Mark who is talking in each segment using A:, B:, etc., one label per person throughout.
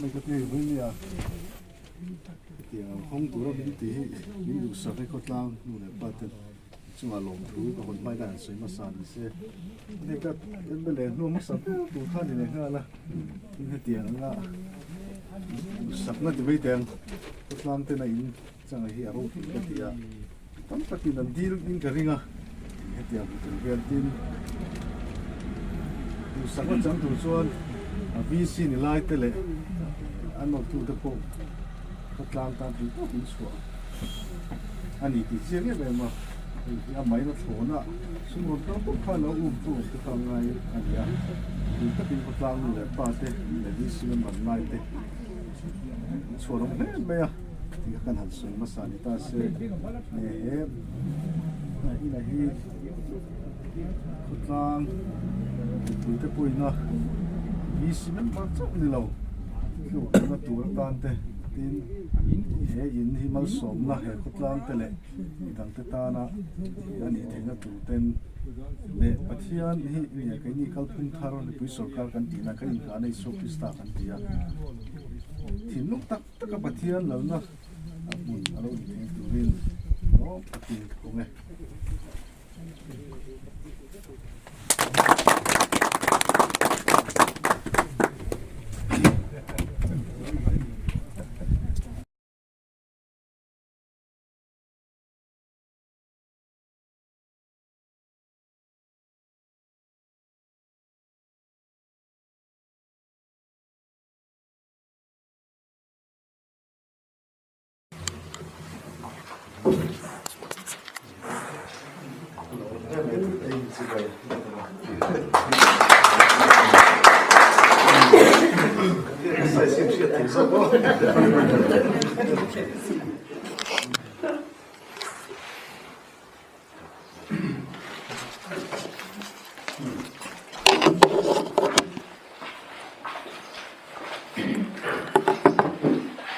A: mai ka ti hei vawi mai a hetiang ang hawng tura min tih hi min duhsak hi khawtlang nu leh pa ten chungah lawmthu ka hawn hmain a han sawi hmasa ni se hei ka mla hnu hmasa ber tur kha a ni leh nghal a tin hetiang anga duhsakna ti mai teh ang khawtlang ten a in changa hi a ropui ka ti a tam takin an dil in ka ring a hetiang hmu tur hian tin duhsakna chang tur chuan a VC ni lai te leh a nawrtu te pawh khawtlang tan thei tawp in chhuah a ni tih chiang em em a hei hi a maina thlawna sum rawn kal pawh khan lo um chu awm te kha ngai a ni a tui takin khawtlang nu leh pa te leh VC member lai te an chhuah rawng hle mai a. Tih kha kan han sawi hmasa ni ta se he inah hi khawtlang mipui te pawhin a VC member chauh ni lo hlawhtlinna tur atan te tin he in hi malsawmna he khawtlang te leh midang te tana a nih theihna tur ten leh Pathian hi nge keini kalphung thar mipui sorkar kan tihna kan inghahna Isua Krista kan ti a thinlung tak. Taka Pathian lalna a hmun a lo ni thei turin lawm takin ka awm e.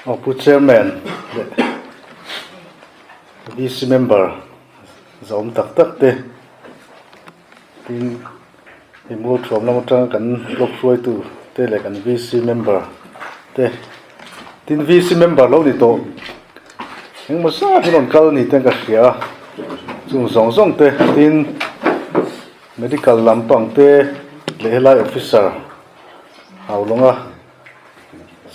A: Aw pu chairman leh VC member zawm tak tak te tin hei mual thuam lam atanga kan block hruaitu te leh kan VC member te tin VC member lo ni tawh engemaw zat hi rawn kal ni ten ka hria a chung zawng zawng te tin medical lampang te leh helai officer Haulawng a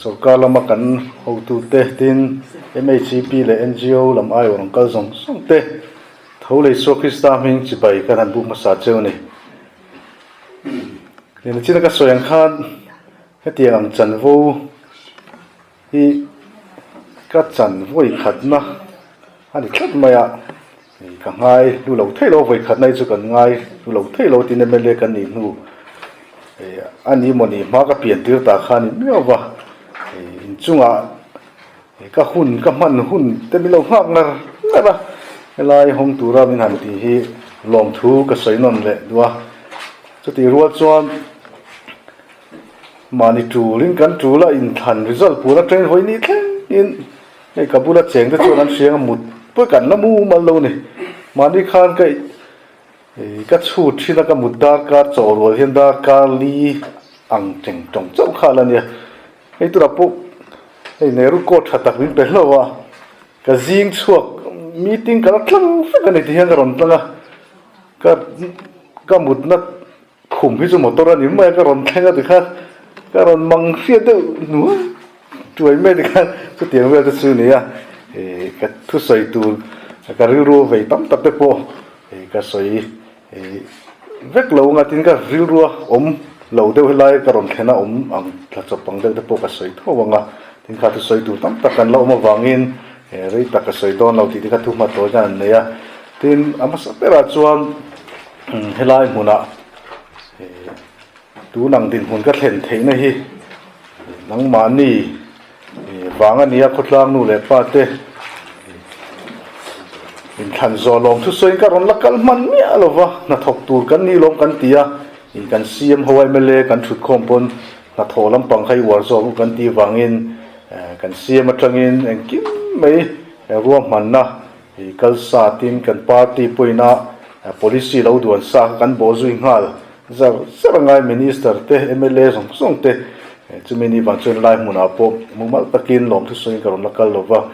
A: sorkar lama kan hotute tin MHEP leh NGO lam aiawh rawn kal zawng zawng te tho lei Isua Krista hming chibai kan han buk hmasa cheu a ni. Lehna china ka sawi ang khan hetiang ang chanvo hi ka chan vawi khatna a ni tlat mai a, ka ngai hlu lo thei lo vawi khatna hi chu kan ngai hlu lo thei lo tin mla kan nih hnu a ni maw ni hma ka pian tir ta kha a ni miau va, inchungah ka hun ka hman hun te min lo nghak ngar ngar a, helai hawng tura min han tih hi lawmthu ka sawi nawn leh duh a, chutih rual chuan. Mahni tulin kan tul a, inthlan result pur atangin vawi ni thlengin hei ka bula cheng te chuan an hriang a mut pawh kan la mu mal lo a ni. Mahni khan ka ka chhut thin a ka mut darkar chaw rual hian darkar li ang teng tawng chauh kha la nia. Hei tunah pawh hei Nehru coat tha tak min pe hlauh a, ka zing chhuak meeting ka la tlang vek a ni ti hian ka rawn tlang a, ka ka mutna Khum hi chu motor a ni mai a, ka rawn thleng a tikhan ka rawn mang hriat deuh hnuai tuai mai tikhan chutiang vel te chu a ni a, ih ka thusawi tur ka rilru vei tam tak te pawh ih ka sawi ih vek lo anga tin ka rilrua awm lo deuh helai ka rawn thlen a awm ang thla chawp ang deuh te pawh ka sawi tho ang a, tin kha thusawi tur tam tak kan la awm avangin rei tak ka sawi dawn lo tih te kha thu hma tawi khan an nei a, tin a hmasa berah chuan. Helai hmunah tun ang dinhmun ka thlen theihna hi nangmahni vang a nia khawtlang nu leh pa te inthlan zawh lawm thusawiin ka rawn la kal hman miah lo va, hnathawk tur kan ni lawm kan ti a, kan CM ho mla kan thut khawm pawn hnathawh lampang kha i uar zawk u kan tih vangin kan CM atangin engkim mai ruahmanna Hei kal sa tin kan party pawina policy lo duan sa kha kan bawh zui nghal zar zar a ngai minister te mla zawng zawng te. Chumi ni vang chuan lai hmunah pawh mumal takin lawmthu sawiin ka rawn la kal lo va,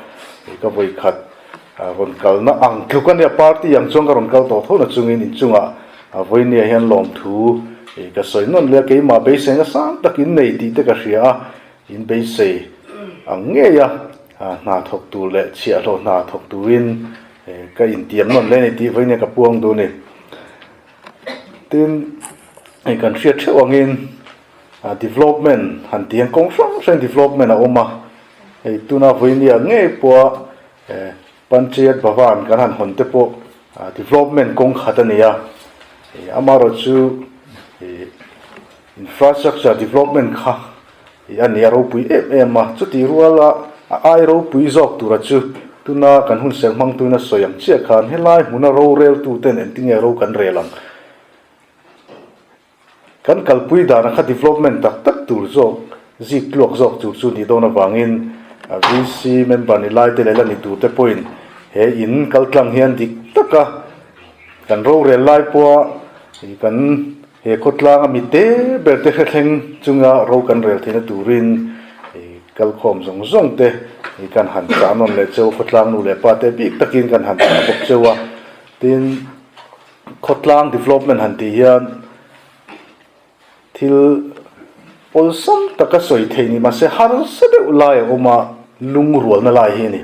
A: ka vawi khat rawn kalna ang tluk a nia, party ang chuan ka rawn kal tawh tho na chungin inchungah vawinia hian lawmthu ka sawi nawn leh a, keimah beiseina sang tak in nei tih te ka hria a, in beisei ang ngei a, hna thawk tur leh chhiahhlawh hna thawk turin ka intiam nawn leh a ni tih vawinia ka puang duh a ni. Tin, hei kan hriat theuh angin development han tih hian kawng hrang hrang development a awm a, hei tuna vawinia ngei pawha Panchayat Bhavan kan han hawn te pawh development kawng khat a ni a, amaherawhchu infrastructure development kha a ni a ropui em em a, chutih ruala a ai ropui zawk tura chu tuna kan hun serh hmangtuin a sawi ang chiah khan helai hmuna roreltu ten engtinge ro kan rel ang? Kan kalpui dana kha development tak tak tur zawk zik tluak zawk tur chu nih dawn avangin VC member ni lai te leh la ni tur te pawhin he in kaltlang hian dik taka kan rorel lai pawha kan He khawtlanga mi te ber te hrethleng chunga ro kan rel theihna turin kalkhawm zawng zawng te kan han chah nawn leh cheu a, khawtlang nu leh pa te bik takin kan han chah bawk cheu a. Tin, khawtlang development han tih hian thil awlsam taka sawi theih ni mahse harsa deuh lai a awm a, lungrualna lai hi a ni.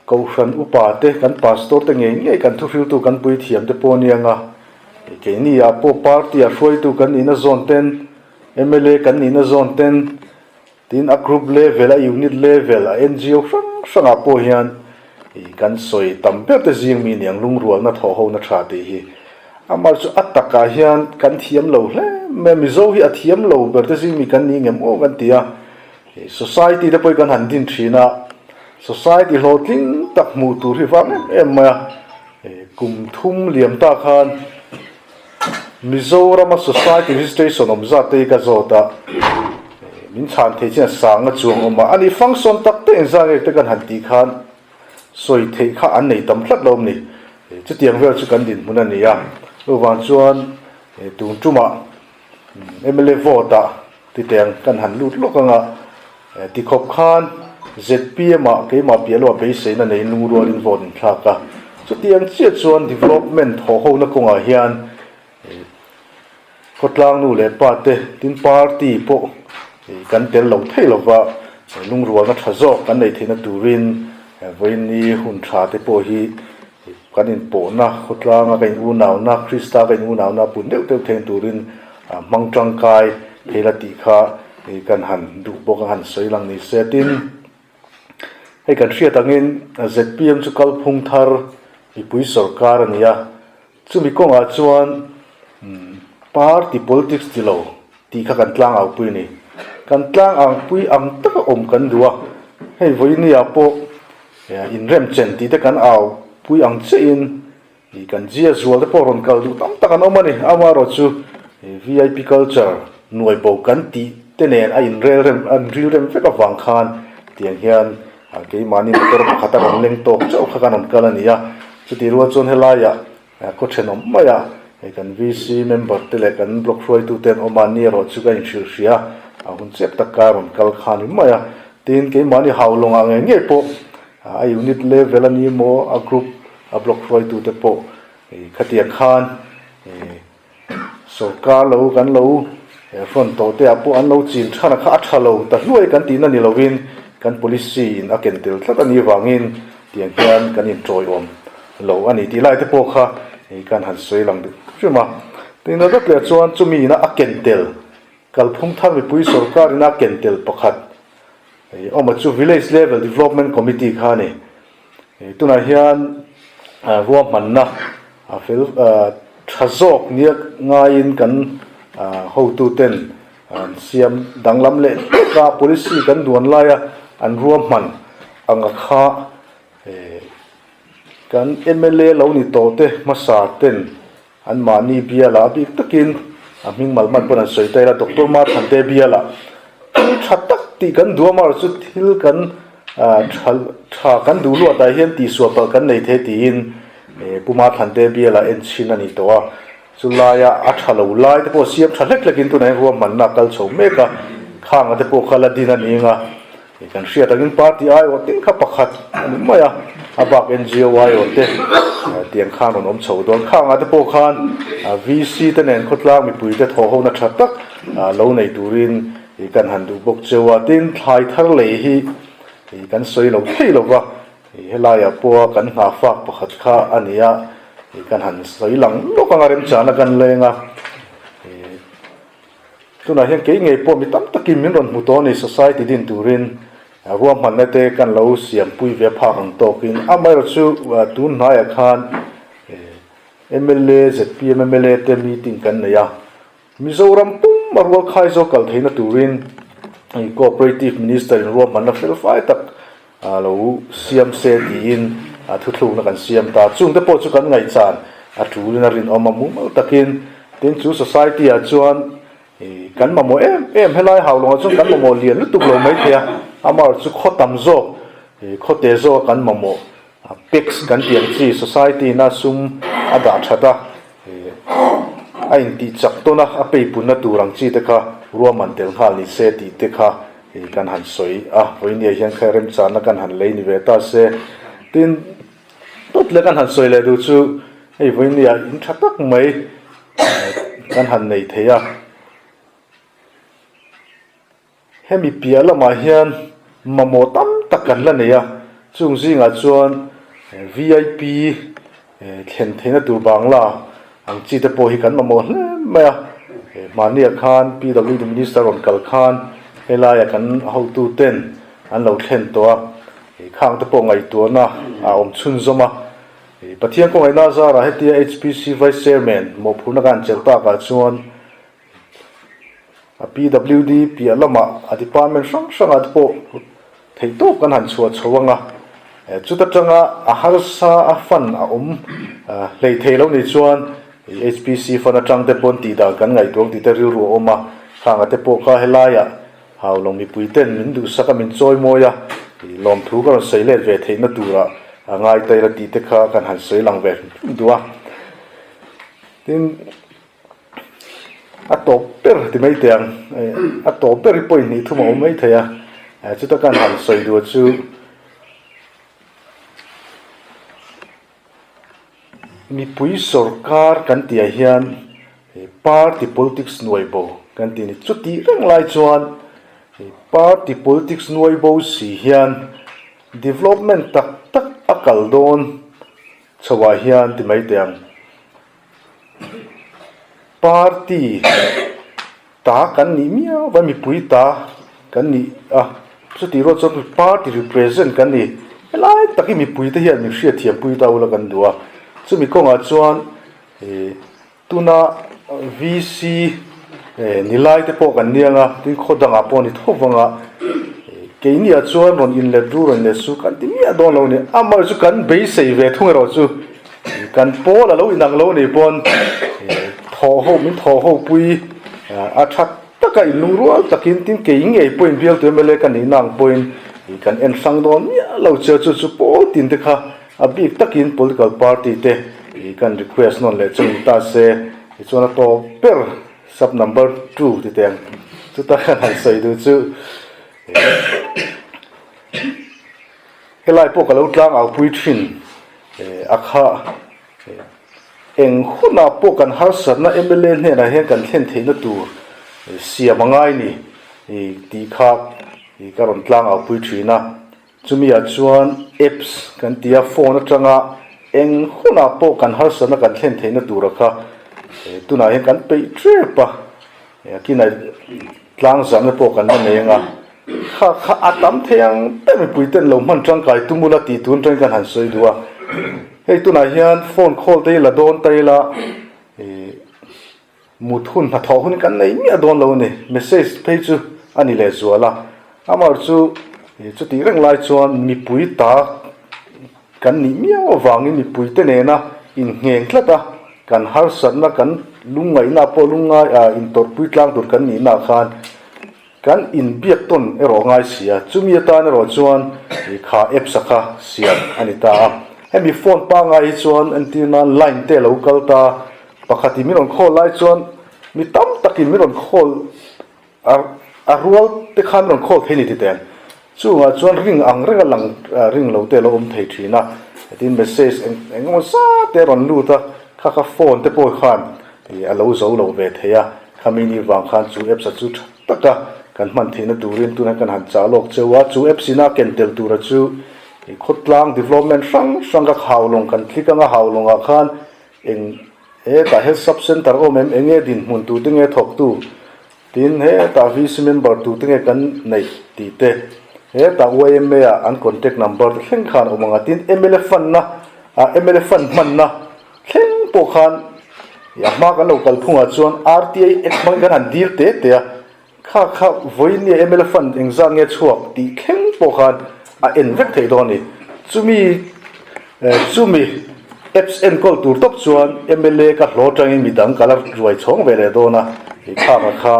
A: Kohhran upa te, kan pastor te ngei ngei kan thuhriltu kan puithiam te pawh aniang a, keini ah pawh party ah hruaitu kan nihna zawn ten, mla kan nihna zawn ten, tin a group level, a unit level, a ngo hrang hrang ah pawh hian kan sawi tam ber te zing mi aniang lungrualna thawh ho na tha tih hi. Amah chu a takah hian kan thiam lo hle mai a, Mizo hi a thiam lo ber te zing mi kan ni ngem aw kan ti a. Society te pawh hi kan han din thin a, society hlawhtling tak hmuh tur hi vang em em mai a, kum thum liam ta khan Mizorama society registration awm zat te hi ka zawt a, min chhan thei chian sanga chuang awm a, ani function tak tak engzah nge te kan han tih khan sawi theih kha an nei tam tlat lo a ni, chutiang vel chu kan dinhmun a ni a, chuvang chuan tun tumah Mla vote ah titeng kan han lut lawk ang a, tikhawp khan zpm ah keimah piah lamah beiseina neiin lungrualin vote in thlak a, chutiang chiah chuan development thawh hona kawngah hian khawtlang nu leh pa te tin party pawh kan tel lo thei lova lungrualna tha zawk kan neih theihna turin vawiin hun tha te pawh hi Kan inpawhna khawtlanga ka in unauna, Krista ka in unauna pun deuh deuh theng turin hmang tangkai thei la tih kha kan han duh bawk a, han sawi lang ni se. Tin, hei kan hriat angin zpm chu kalphung thar mipui sawrkar a ni a, chumi kawngah chuan party politics ti lo tih kha kan tlang au pui a ni. Kan tlang ang pui ang taka awm kan duh a, hei vawinia pawh Inremchen tih te kan au pui ang chiahin ih kan zia zual te pawh rawn kal duh tam tak an awm a ni. Amaherawh chu vip culture nuai bo kan tih te nen a inrel rem a inril rem vek avang khan tiang hian keimahni motor pakhat a rawn leng tawk chauh kha kan rawn kal a ni a. Chutih rual chuan helaiah khaw thenawm maia hei kan VC member te leh kan block hruaitu te an awm a, ni erawh chu ka inhrilh hria a hun chep tak ka rawn kal kha ni mai a. Tin, keimahni haulawngah ngei ngei pawh a unit level a ni maw, a group, a block hruaitute pawh khatiang khan sawrkar lo kan lo hrawn tawh te ah pawh an lo chin than a kha a tha lo ta hluai kan tihna ni lovin kan policy in a ken tel tlat a nih vangin tiang hian kan intawiawm lo a ni tih lai te pawh kha kan han sawi lang duh hrim a. Tin, a dawt leh chuan chumi ina a ken tel Kalphung thar mipui sorkar ina ken tel pakhat awma chu Village Level Development Committee kha a ni. Tunah hian ruahmanna a fel tha zawk nia ngaiin kan hotuten an siam danglam leh hlek a, policy kan duan laia an ruahman anga kha kan mla lo ni tawh te hmasa ten An mahni bialah a bik takin a hming malmat pawn an sawi ta ila Doctor Marthante bialah thil tha tak tih kan duh a mar chu thil kan tha tha kan duh luatah hian tihsual palh kan nei thei tiin Pu Marthante bialah en chhin a ni tawh a. Chu laia a tha lo lai te pawh siam tha hlek hlekin tunah hian ruahmanna a kal chho mek a, khanga te pawh kha la din a ni anga, kan hriat angin party aiawh tin kha pakhat a ni mai a, a bak NGO aiawh te tiang khan rawn awm chho dawn. Khanga te pawh khan VC te nen khawtlang mipui te thawh hona tha tak lo nei turin kan han duh bawk cheu a, tin thlai thar lei hi kan sawi lo thei lo va. Helaiah pawha kan nghah fak pakhat kha a ni a, kan han sawi lang lawk anga remchana kan leng a. Tunah hian kei ngei pawh mi tam takin min rawn hmu tawh a ni, society din turin ruahmanna te kan lo siampui ve phak ang tawkin. Amaherawhchu tun hnaiah khan mla, zpm mla te meeting kan nei a. Mizoram pum a rual khai zawk kal theihna turin Cooperative Minister in ruahmanna felfai tak lo siam se tiin thuthlukna kan siam ta. Chungte pawh chu kan ngaihchan a tulin a rinawm a mumal takin tin chu society ah chuan kan mamawh em em helai haulawngah chuan kan mamawh lian lutuk lo maithei a, amaherawhchu khaw tam zawk khaw te zawk a kan mamawh tax kan tih ang chi society ina sum a dah that a. A intih chak tawn a, a peipunna tur ang chi te kha ruahman tel nghal ni se tih te kha kan han sawi a, vawinia hian kha remchanna kan han lei ni ve ta se. Tin, tawt leh kan han sawi leh duh chu hei vawinia in tha tak mai kan han nei thei a. Hemi piah lamah hian mamawh tam tak kan la nei a, chung zingah chuan vip thlen theihna tur bangla ang chi te pawh hi kan mamawh hle mai a. Hmahniah khan PWD Minister rawn kal khan helaiah kan hotu ten an lo thlen tawh a, khang te pawh ngaihtuahna a awm chhunzawm a. Pathian kawngaihna zarah hetia HPC Vice Chairman mawhphurhna kan chelh takah chuan A PWD piah lamah a department hrang hrangah te pawh theihtawp kan han chhuah chho ang a, chuta tanga a harsa a fund a awm hlei thei lo nih chuan HPC fund atang te pawn tih dan kan ngaihtuah ang tih te rilru a awm a, khanga te pawh kha helaiah Haulawng mipui ten min duhsak a min chawi mawi a, lawmthu ka rawn sawi let ve theihna turah a ngai ta ila tih te kha kan han sawi lang ve hrim hrim duh a. Tin. A tawp ber ti mai teh ang, a tawp ber hi pawhin hnih thum a awm mai thei a, chuta kan han sawi duh chu mipui sawrkar kan tih ah hian party politics nuai bo kan tih a ni. Chutih reng lai chuan party politics nuai bo si hian development tak tak a kal dawn chho ah hian ti mai teh ang. Party ta kan nih miau va mipui ta kan nih a chutih rual chuan party represent kan ni helai tak hi mipui te hian min hriatthiam pui ta ula kan duh a chumi kawngah chuan ih tuna VC nilai te pawh kan nia nga tin khaw dangah pawh a ni tho vang a. Keiniah chuan rawn inlet ru rawn inlet su kan ti miah dawn lo a ni. Amaherawhchu chu kan beisei ve thung erawh chu kan pawl a lo inang lo nih pawn thawh ho min thawh ho pui a tha taka inlungrual takin tin kei ngei pawhin bialtu mla ka nihna ang pawhin kan en hrang dawn miah lo che chu chu pawl tin te kha a bik takin political party te kan request nawn leh chu ni ta se tichuan a tawp ber Sub number 2 ti teng chuta khan han sawi duh chu helai pawh ka lo tlang au pui thin a kha eng hunah pawh kan harsatna mla hnenah hian kan thlen theihna tur siam a ngai ni tih kha ka rawn tlang au pui thin a. Chumi ah chuan apps kan ti a, phone atanga eng hunah pawh kan harsatna kan thlen theihna tura kha tunah hian kan peih tep a, kinah tlang zahna pawh kan la nei anga, kha kha a tam thei ang ber mipui ten lo hman tangkai tum ula tih tun atangin kan han sawi duh a, hei tunah hian phone call te hi la dawn ta ila ih. Mut hun hnathawh hun kan nei miah dawn lo a ni. Message phei chu a ni leh zual a. Amar chu chutih reng lai chuan mipui ta kan nih miau avangin mipui te nena inngheng tlat a, kan harsatna kan lungngaihna pawh lungngai ah intawrhpui tlang tur kan nihna khan kan inbiak tawn erawh ngai si a. Chumi atan erawh chuan kha apps a kha siam a ni ta a. Hemi phone pangngai hi chuan entir nan line te a lo kal ta. Pakhatin min rawn call lai chuan mi tam takin min rawn call a a rual te khan min rawn call thei ni ti teh. Chungah chuan ring ang reng a lang ring lo te a lo awm thei thin a. Tin message eng eng emaw zat te a rawn lut a, kha kha phone te pawh khan ih a lo zo lo ve thei a. Khami ni vang khan chu apps a chu tha taka kan hman theihna turin tunah kan han chah lawk cheu a. Chu apps ina ken tel tura chu ih khawtlang development hrang hrang ka haulawng kan click anga haulawngah khan Eng hetah hian sub center awm em enge dinhmun tute nge thawktu tin hetah VC member tute nge kan neih tih te hetah yma ah an contact number te thleng khan awm ang a tin mla fund na ah mla fund hmanna thleng pawh khan a hma kan lo kal phungah chuan RTI act hmangin kan han dil te te a. Kha kha vawinia mla fund engzat nge chhuak tih thleng pawh khan a en vek theih dawn a ni. Chumi chumi apps enkawl tur tawp chuan mla ka hlaw tangin midang ka la ruai chhawng ve leh dawn a, hei khanga kha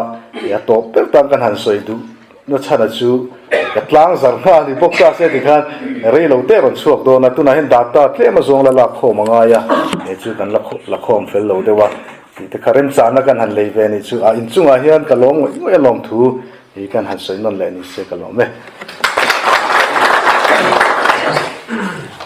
A: a tawp ber tan kan han sawi duh na chhana chu ka tlang zar nghal ni bawk ta se tikhan rei lo te rawn chhuak dawn a, tunah hian data tlem azawng la lak khawm a ngai a, hei chu kan la khawm fel lo deuh a. Tih te kha remchahna kan han lei ve a ni chu. A inchungah hian ka lawm ngawih ngawih a lawm thu hi kan han sawi nawn leh ni se ka lawm e.